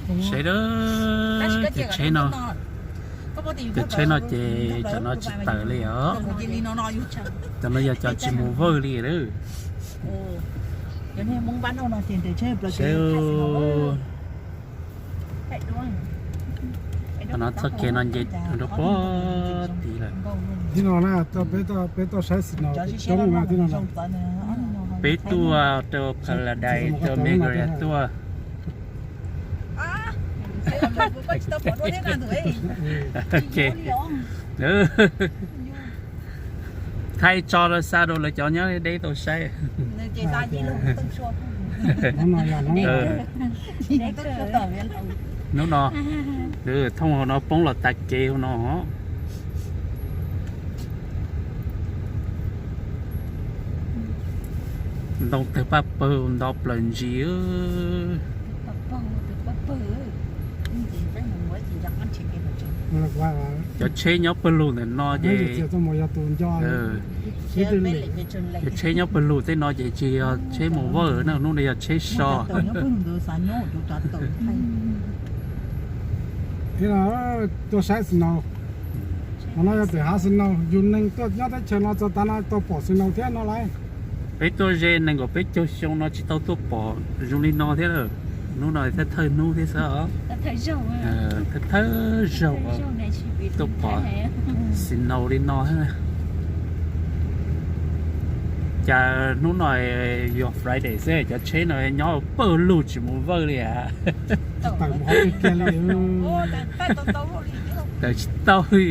Saib dab, cov tsheb no, cov tsheb no ces cov no tsis tawm li os. Cov no yog cov tsis mus vawj li lawm. Saib, no txoj kev no nce rau puag tid lawm. Peb tuaj saib snow coob na, peb tuaj rau Paradise rau Margarita tuaj. Thaij tso rau xa rau lawv cov nyob deb tau saib. Hnub no, thooj hauv no poob los tas kev hauv no. Ntoo tawg paj pawg nto plaws ntsis. Cov tsheb nyob pawg lug ntawm no ces, cov tsheb nyob pawg lug tej no ces tsis yog tsheb mus vawj na, hnub no yog tsheb so. Tuaj saib snow, qhov no yog pem hav snow, yus neeg tuaj nyob teb chaws no txog tav no tau pom snow thiab no lauj. Peb tuaj ze nees nkaum peb caug xyoo no tsis tau tuaj pom zoo li no thiab. Hnub no thawj thawj hnub thiab xwb os. Thawj thawj zaug tuaj pom snow li no thiab. Cas hnub no yog Friday xwb cov tsheb no nyob pawg lug tsis mus vawj li as. Tawm tsis tau li.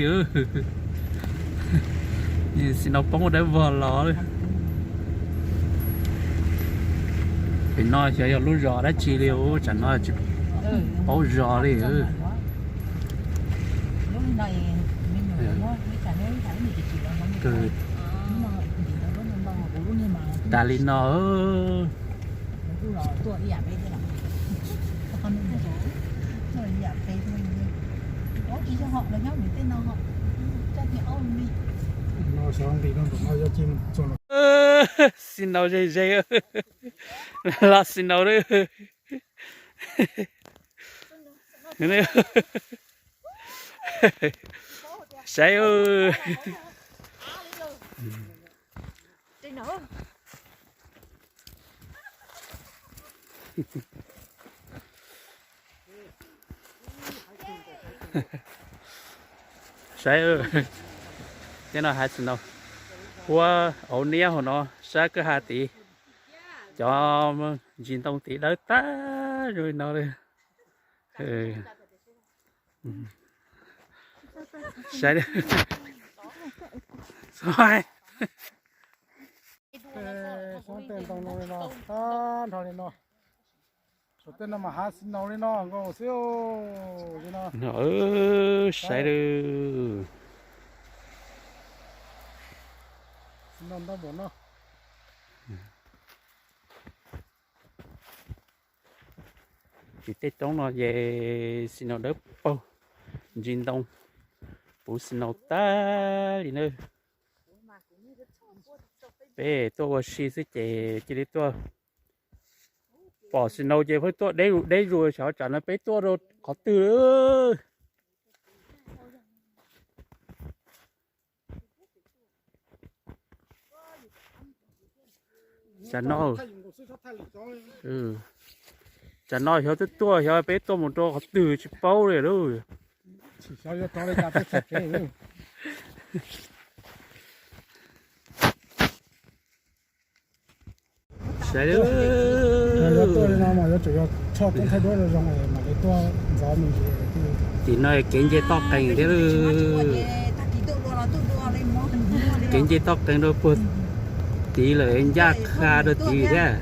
Snow poob dawb vog los li. Pem no xyov yog lub zos dab tsi li, tsam no tsis paub zos li. Tas li no. Snow ze ze, los snow lawm. Saib. Saib, tej no hav snow, huab auv niab hauv no, sab kwj ha tid, cov ntsis ntoo tid dawb tag zoo li no li. Saib, tej ntoo zoo li no tag nrho li no. Saum tej no mas hav snow li no nkaus xwb li no. Saib, snow ntau npaum no. Tim tej roob no ces snow dawb paug, ntsis ntoo puv snow tag li na. Peb tuaj ua si xwb ces cia li tuaj pom snow ces pheej tuaj deb zus deb zus, xyov tsam no peb tuaj rau qhov twg. Tsam no, tsam no xyov twb tuaj, xyov peb tuaj mus rau qhov twg tsis paub li lauj. Saib, tim no kev nce toj qees thiab. Kev nce toj qees rau puag tid lawm, ncaj qha rau tid thiab.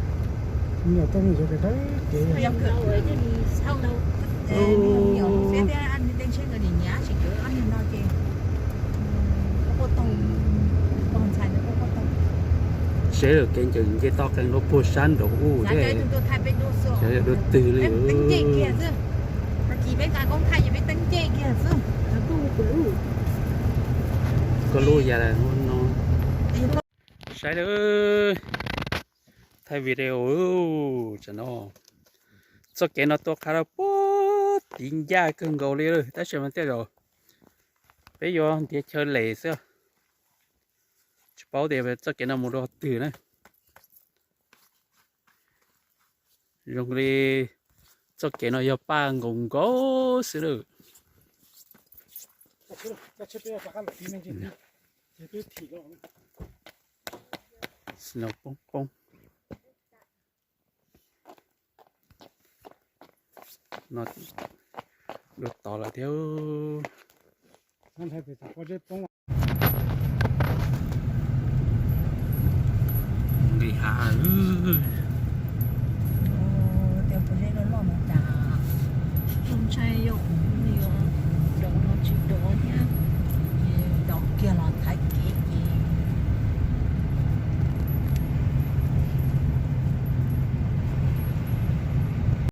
Saib lawm, kev nce toj qees rau puag sab nraud ub thiab. Saib dua twg li. Koj lub yas no. Saib lawm, thaij video tsam no. Txoj kev no tuaj qha rau puag Tiv ncaj kawg nkaus li, tab sis mas tej zaum peb yuav ntiav chaw lem xwb. Tsis paub tias txoj kev no mus rau twg na. Zoo li txoj kev no yog paj nkaus nkaus xwb lawm. Snow poob poob. No dua tod lawm thiab. Nqis hav. Ntshai yog dov no tsis dov thiab.